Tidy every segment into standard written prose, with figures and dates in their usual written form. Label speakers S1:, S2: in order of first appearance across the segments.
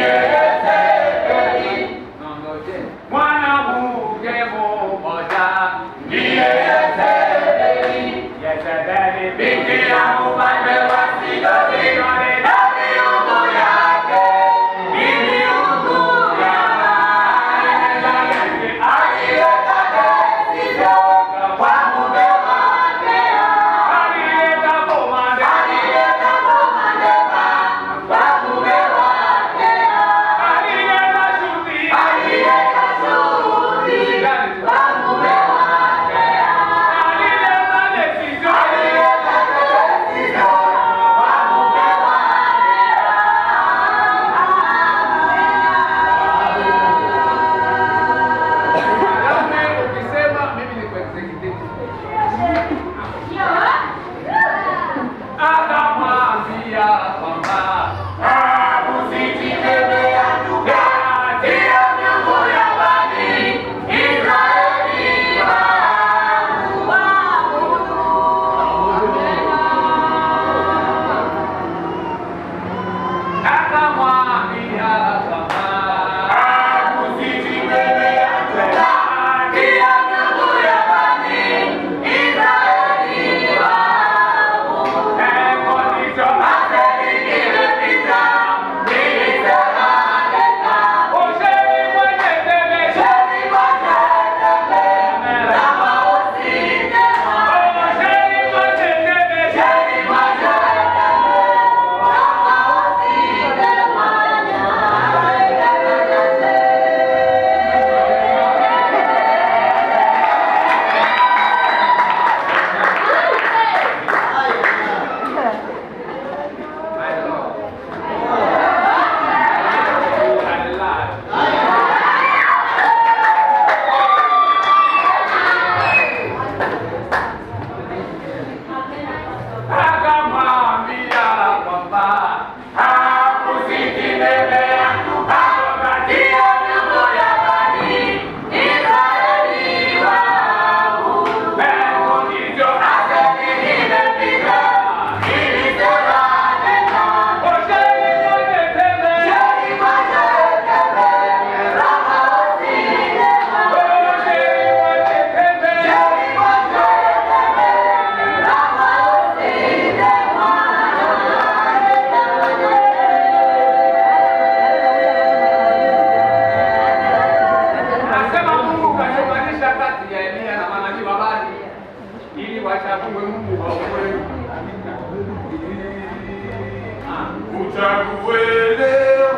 S1: Ndiye Yezebeli. Mwanamke mmoja ndiye Yezebeli. Yezebeli binti ya mfalme wa Sidoni, na miungu yake ni miungu ya Baali. Alileta kesi kwa mume wake, alileta komande, alileta komande kwa mume wake, alileta shuti, alileta shuti kwa mume wake, alileta decision, alileta decision kwa mume wake.
S2: Mwanaume ukisema mimi niko executive.
S1: Akamwambia kwamba usitegemea ndiyo miungu ya bani Israeli waabudu. Akamwambia kwamba usitegemea ndiyo miungu ya bani Israeli waabudu. My Lord. I lie. Akamwambia kwamba hakusitegemea ndiyo miungu ya bani Israeli waabudu. Nasema Mungu kachonganisha kati ya Eliya na manabii wa Baali ili wachague Mungu wa ukweli.
S3: Uchague leo,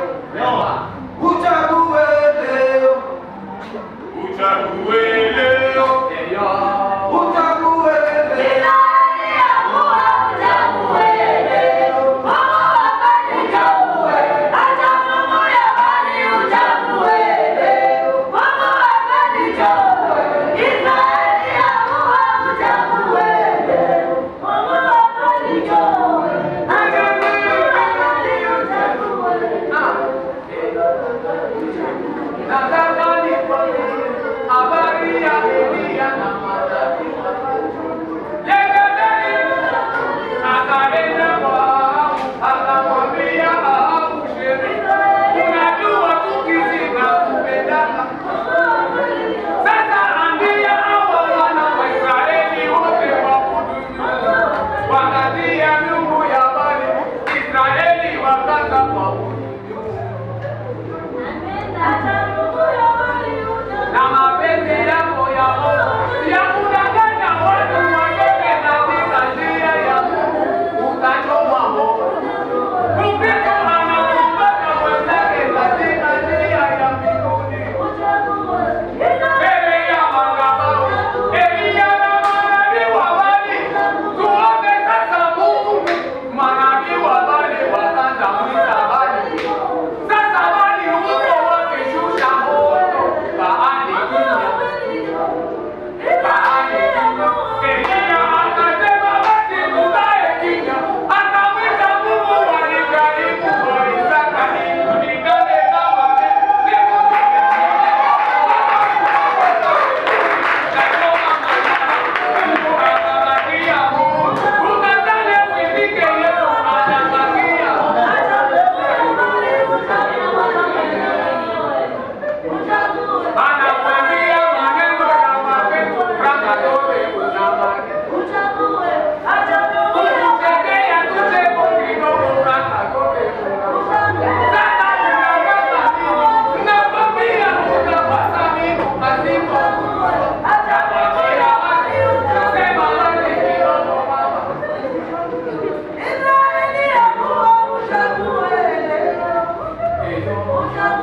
S4: Uchague leo,
S3: uchague leo,
S1: Eyo.
S4: Uchague leo.
S1: Nataka nikwambie habari ya Eliya na manabii wa Baali. Yezebeli akaenda kwa Ahabu, akamwambia Ahabu, chéri, unajua tukizina kupendana. Sasa ambia hawa wana wa Israeli wote waabudu miungu. Wakatia miungu ya Baali, Israeli wakaanza kuabudu miungu. Ah.